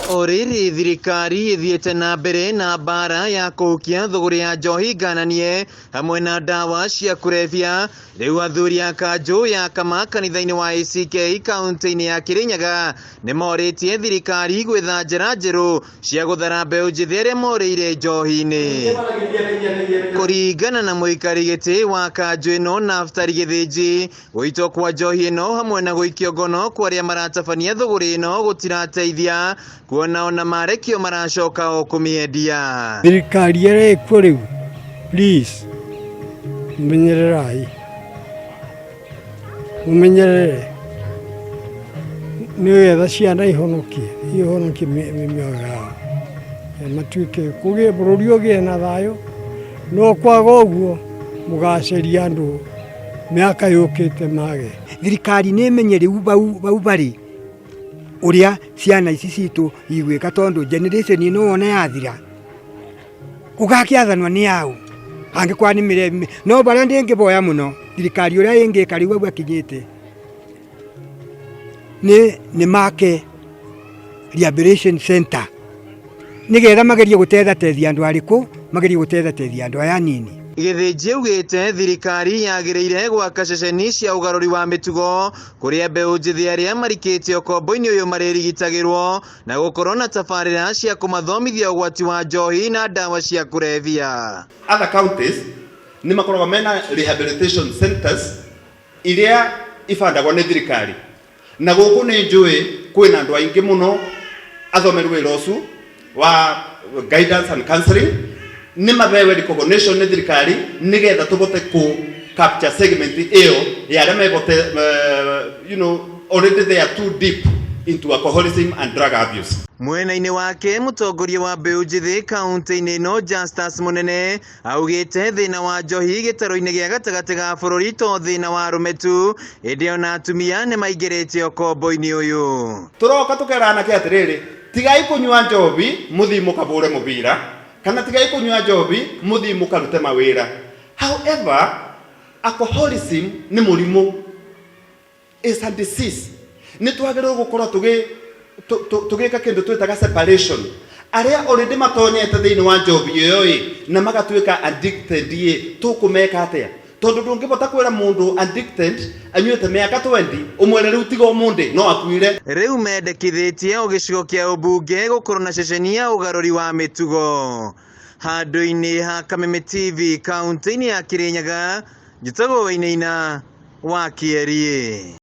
O rĩrĩ thirikari ĩthiĩte na mbere na mbara ya kũhukia thũgũrĩ ya njohi ngananie hamwe na ndawa cia kũrebia, rĩu athuri a kanjũ ya Kama kanitha-inĩ wa ACK kaunti-inĩ ya Kirinyaga nĩ morĩtie thirikari gwetha njĩra njerũ cia gũthara mbeũ njĩthĩ arĩa morĩire njohi-inĩ. Kũringana na mũikari gĩtĩ wa kanjũ ĩno Naftali Gĩthĩnji, gũitwo kwa njohi ĩno hamwe na gũikio ngono kwa arĩa maratabania thũgũrĩ ĩno gũtirateithia, kuona ona marekio maracoka o kũmĩendia. Thirikari ĩrĩa ĩkuo rĩu, please, menyererai, mũmenyerere nĩgetha ciana ihonokie, ihonokie mĩoyo yao, matuĩke kũgĩe bũrũri ũgĩe na thayũ, no kwaga ũguo mũgaceria andũ mĩaka yũkĩte mage. Thirikari nĩ ĩmenye rĩu bau barĩ ũrĩa ciana ici citũ igwĩka, tondũ generation ĩno wona yathira gũgakĩathanwo nĩ aũ angĩkorwo nĩ mĩre no barĩa ndĩngĩboya mũno thirikari ũrĩa ĩngĩka rĩu hau akinyĩte nĩ make rehabilitation center nĩgetha magerie gũtethatethia andũ arĩkũ, magerie gũtethatethia andũ aya anini. Gĩthĩnji augĩte thirikari yagĩrĩire gwaka ceceni cia ũgarũri wa mĩtugo kũrĩa mbeũ njĩthĩ arĩa marikĩte ũkombo-inĩ ũyũ marĩrigitagĩrwo na gũkorwo na tabarĩra cia kũmathomithia ũgwati wa njohi na ndawa cia kũrebia. Other counties nĩ makoragwo mena rehabilitation centers iria ibandagwo nĩ thirikari, na gũkũ nĩ njũĩ kwĩna andũ aingĩ mũno athomeru wĩra ũcio wa guidance and counseling, nĩ mabewe recognition nĩ thirikari nĩgetha tũbote kũ capture segment ĩyo ya arĩa mebote, already they are too deep into alcoholism and drug abuse. Mwena-inĩ wake, mũtongoria wa mbeũ njĩthĩ kaunti-inĩ ĩno Justus Mũnene augĩte thĩna wa njohi gĩtarũ-inĩ gĩa gatagatĩ ga bũrũri to thĩna wa arũme tu, ĩndĩ ona atumia nĩ maingĩrĩte ũkombo-inĩ ũyũ. Tũroka tũkera anake atĩrĩrĩ, tigai kũnyua njohi mũthiĩ mũkabũre mũbira, kana tigai kũnyua njohi mũthiĩ mũkarute mawĩra. However, alcoholism nĩ mũrimũ, is a disease. Nĩ twagĩrĩirwo gũkorwo tũgĩka kĩndũ twĩtaga separation. Arĩa already matonyete thĩinĩ wa njohi ĩyo ĩ na magatuĩka addicted ĩ, tũkũmeka atĩa? Tondũ ndũngĩbota kwĩra mũndũ addicted anyuĩte mĩaka 20 ũmwĩre rĩu tiga ũmũndĩ, no akuire. Rĩu mendekithĩtie o gĩcigo kĩa ũmbunge gũkorwo na ceceni ya ũgarũri wa mĩtugo. Handũ-inĩ ha Kameme TV kaunti-inĩ ya Kirinyaga, njĩtagwo Wainaina wa Kĩeriĩ.